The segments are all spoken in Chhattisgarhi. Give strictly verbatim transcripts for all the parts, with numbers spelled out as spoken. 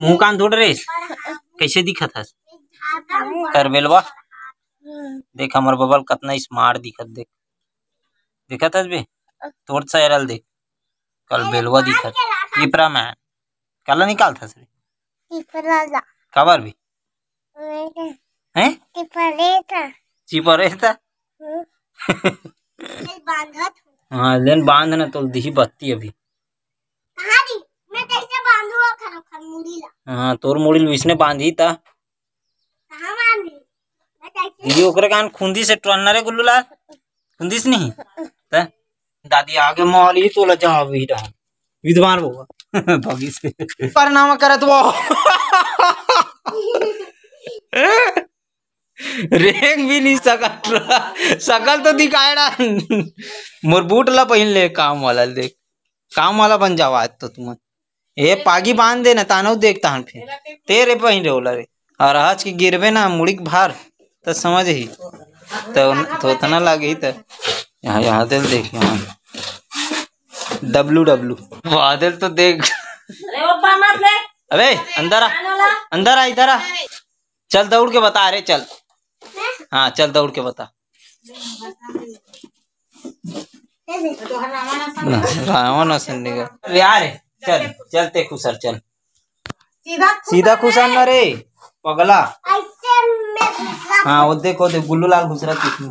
मुंह कान धोड़ रे, कैसे दिखत हस? करबेलवा। देख हमर बबल कतना स्मार्ट दिखत, देख, दिखत हस बे? तोर चेहरा ल देख, करबेलवा दिखत। पिपरा में काला निकालत हस रे? पिपरा ला। काबर भी? हैं? चिपरे था। चिपरे था? हम्म। बांधत हूँ। हाँ, लेन बांध ना, तो दिही बत्ती अभी। कहाँ दी? मैं कैसे बांधू वो खर-, खर मुड़ी ला? हाँ, तोर मुड़ी ल विसने बांधी ता। कहाँ बांधी? मैं कैसे दीदी, ओकरे कान खुंदी से टोरना रे गुल्लू लाल। खुंदिस नहीं? त दादी आगे मारी तोला जहाँ भी रहा। विद्वान बउआ। भगी से। पर नाम करत वो। रेंग भी नहीं सकत रहा। सकल तो दिखाए रहा। मोर बूट ला पहिन ले, काम वाला ल देख। काम वाला बन जावा आज तो तुम। ए पागी बांध दे ना, तानव देख तान फिर। तेरे पहिन रे ओला रे। और आज के गिरबे ना मुड़ी के भार, त समझ ही। त थोथना लागे ही त। यहाँ, यहाँ दिल देख, यहाँ। W W. बादल तो देख। अरे ओपा मत ले। अबे, अंदर आ। कान वाला। अंदर आ, इधर आ। चल, दौड़ के बता रे, चल। हाँ, चल, दौड़ के बता। ना, रावण असन निकल। अरे आ रे, चल, चल, ते खुसर, चल। सीधा सीधा खुसर ना रे, पगला। ऐसे में घुसा। हाँ, वो देखो, देख, गुल्लू लाल घुसरा कितना।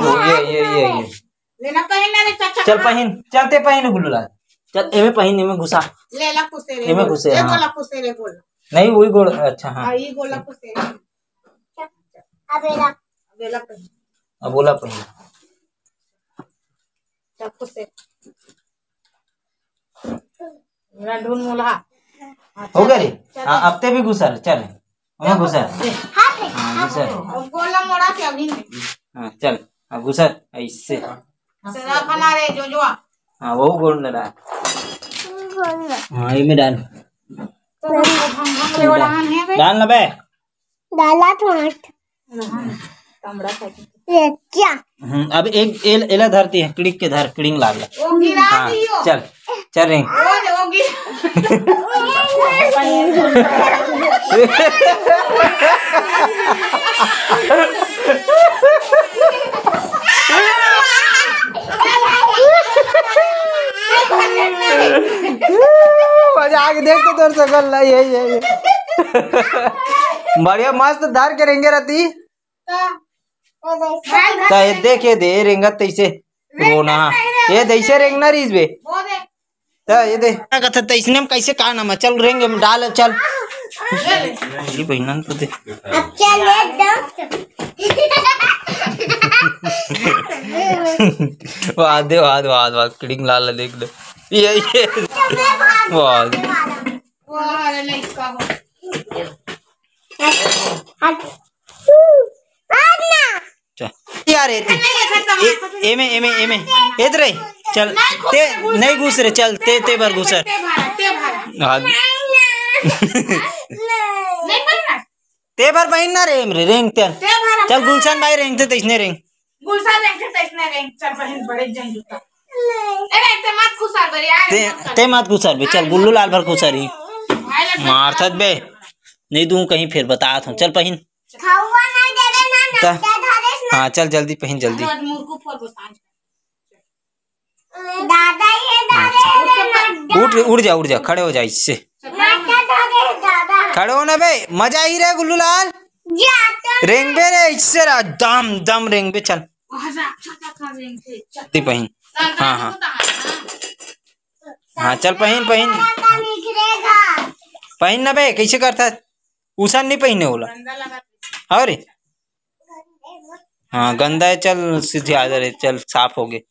ये, ये, ये, ये, ये। लेना पहिन ना रे, चाचा। चल पहिन, चल ते पहिन गुल्लू लाल। चल, एमे पहिन, एमे घुसा। ले ला खुसे रे, एमे बोल। घुसे, ए हाँ। बोला खुसे रे, बोल। नहीं, वही गोड़, अच्छा, हाँ। हाँ, ये गोला खुसे। अबेला। अबेला पहिन। अबोला पहिन। चल खुसे। मेरा ढूंढ मोला। हाँ, हो गया रे? चल। हाँ, अब ते भी घुसर, चल। हमें घुसर। हाँ, घुसर। अब गोला मोड़ा के अभी नहीं। हाँ, चल। हाँ, घुसर, ऐसे। तेरा खाना रे, जोजवा। हाँ, वो गोल लड़ा। हाँ, ये में डाल। तो हम, हम ले वाला हम है बे। डाल ना बे। डाला तो आठ। कमड़ा खाई। ये क्या? हम्म, अब एक एल-, एला धरती है, किड़िक के धर, किड़िंग लाग ले। वो गिरा हाँ, दियो। चल, चल रे। वो दे, वो गिरा। मजा आके देख तो तोर सकल ला, ये, ये, ये। बढ़िया मस्त धर के रेंगे रहती। तो ये देख, ये दे रेंगत तैसे। रोना। ये दैसे रेंगना रहीस बे। वो दे। त ये दे। का कथा तैसने में कैसे का नाम है? चल रेंग में डाल, चल। ये बहिना तो दे। अब चल एकदम। वाह दे, वाह, वाह, वाह, किड़िंग लाल देख ले। ये, ये। वाह। वाह, अरे नहीं, इसका हो। हट। हट। हट ना। चल। यार, एती। ए, एमे, एमे, एमे। एत रे। चल। ते, नहीं घुस रे, चल। ते, ते बर घुसर। ते भरा, ते भरा। हाँ। नहीं भरा। ते बर बहिन ना रे, एम रे, रेंग ते। ते भरा। चल, गुलशन भाई रेंग ते, तैसने रेंग। गुलशन रेंग ते, तैसने रेंग। चल, बहिन, बड़े जन जूता। ए, ते मत घुसर बर यार, ते, मत कर। ते मत घुसर बे, चल, गुल्लू लाल भर घुसर ही। भाई लोग मारथत बे। नहीं दूं कहीं, फिर बतात हूँ। चल, पहिन। खाऊंगा ना, देवे ना, त-, नट्टा धरेस ना। हाँ, चल जल्दी पहिन, जल्दी। आज मुर्गू फोड़ दो सांझ। दादा, ये दादा, अच्छा। ये नट्टा। उठ, उठ जा, उठ जा, खड़े हो जा इससे। नट्टा धरेस दादा। खड़े हो ना बे, मजा ही रे गुल्लू लाल। जा तो। रेंगबे रे, इससे रा-, दम, दम रेंगबे, चल। वहाँ से अच्छा था, था रेंग थे, चल। जल्दी पहिन। दादा हाँ, को हाँ। तो हाँ, हाँ। हाँ, चल पहिन, पहिन। दादा निकलेगा। पहिन ना बे, कैसे करता? उसन नहीं पहिने होला। गंदा लगा। अरे। हाँ, गंदा है, चल, सीधे आ जा रे, चल, साफ हो गए।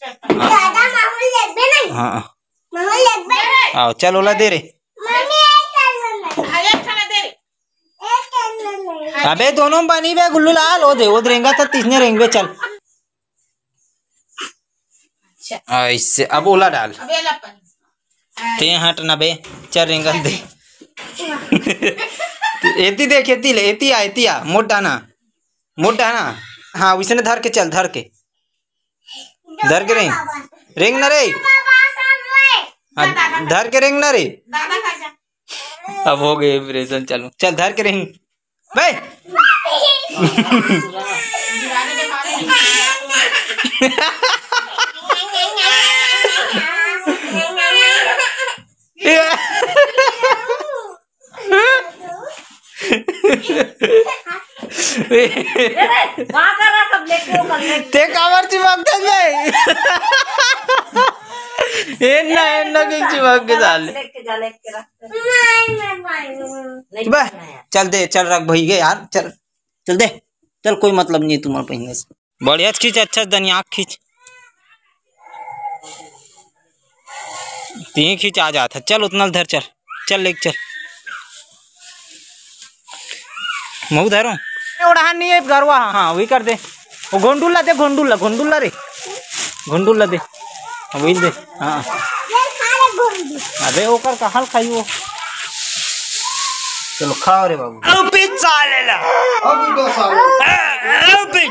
हाँ। दादा, माहौल देखबे नहीं। हाँ। माहौल देखबे। आओ, चल, ओला दे रे। मम्मी, ये चल, मम्मी। अरे, खाना दे रे। ये चल, मम्मी। अबे, दोनों में बनी बे, गुल्लू लाल, ओ दे, ओ दे, रेंगा तो तीसने रेंग बे, चल। अच्छा। ऐसे, अब ओला डाल। अब एला पहिन। ते हट ना बे, चल रेंगन दे। एती देख, एती ले, एती आ, एती आ, मोटा ना, मोटा ना। हाँ, वैसने धर के चल, धर के, धर के रेंग, रेंग ना रे। हाँ, धर के रेंग ना रे। अब हो गए ऑपरेशन चालू। चल, धर के रेंग बे। वहाँ का रख, अब लेके वो कर ले। ते काबर चिपकथस बे? एन्ना, एन्ना के चिपक के साले। लेके जा, लेके रख। नहीं बे, करना है। चल दे, चल रख भई गे यार, चल, चल दे, चल, कोई मतलब नहीं तुम्हारे पहिने से। बढ़िया खींच, अच्छा दनिया खींच। तीन खींच आ जात है। चल उतना धर, चल, चल लेके चल। महू धरो। ओढ़ा नहीं है गरवा, हाँ, हाँ, वही कर दे। वो गोंडुल्ला दे, गोंडुल्ला, गोंडुल्ला रे, गोंडुल्ला दे, हाँ, वही दे। हाँ। अबे ओकर का हाल खाई वो। चलो खाओ रे बाबू। अबे साले ला। अब दो साल। अबे।